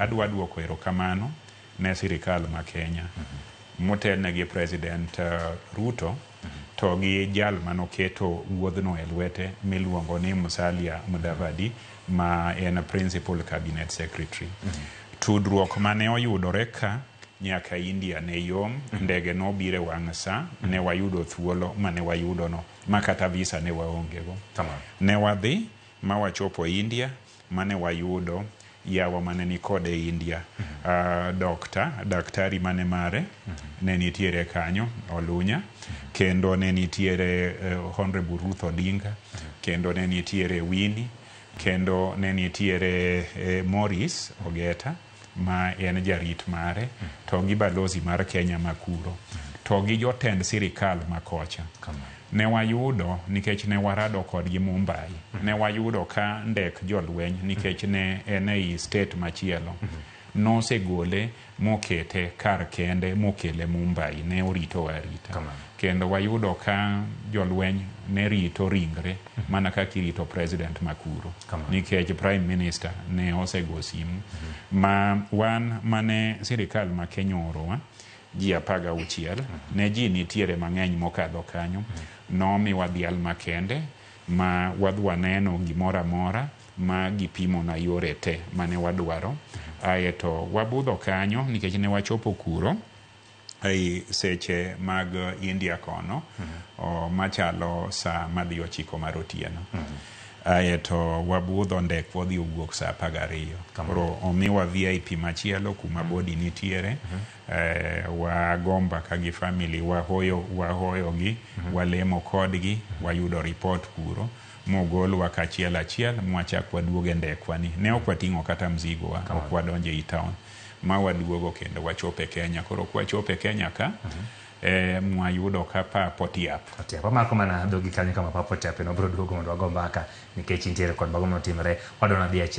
Adwa duoko erokamano ne sirikal ma Kenya motelne gi President Ruto to gi jal manoketo wuodhno e lwete miluongo ni Musalia Mudavadi ma en Principal Cabinet Secretary. Tudruok mane oyudore ka nyaka India ne yom, ndege nobiro e wang' sa, ne wayudo thuolo mane wayudono ma kata visa ne waonge go. Ne wadhi ma wachopo India mane wayudo yawa mane ni kode India. Dokta, daktari mane mare ne nitiere kanyo, Olunya, kendo ne nitiere Honorable Ruth Odinga, kendo ne nitiere Winnie, kendo ne nitiere Morris Ogeta ma en jarit mare, to gi balozi mar Kenya makuro, to gi jotend sirikal ma kocha. Ne wayudo nikech ne warado kodgi Mumbai. Ne wayudo ka ndek jolweny nikech ne en ei state machielo. Nosegole mokete kar kende mokele Mumbai. Ne oritowa arita. Kendo wayudo ka jolweny ne rito ringre mana kaka irito president makuro. Nikech prime minister ne osego simu. Ma wan mane sirikal ma Kenya oorowa ji 16 ne ji nitiere mang'eny mokadho kanyo. Nomiwa dhial makende ma wadhi waneno gimoro amora ma gipimona yore te mane wadwaro. Aeto wabudho kanyo nikech ne wachopo kuro ei seche mag India kono machalo saa madhi 9 mar otieno. Aeto wabudho ndekwa odhi owuok saa 12. Koro omiwa VIP machielo kuma body nitiere. Wago mbaka gi family, wahoyogi, walemo kodgi, wayudo report kuro mogolwa kachiel achiel mwachak waduogo e ndekwa ni. Ne ok wating'o kata mzigo wa, ok wadonjo ei town. Ma waduogo kendo wachopo e Kenya. Koro kwachopo e Kenya ka, mwayudo ka pap otiap. Otiap. Amako mana dhogi kanyo kama pap otiap, wabiro duogo mondo wago mbaka nikech intiere kod mago motimore. Wadwa dhi achiel.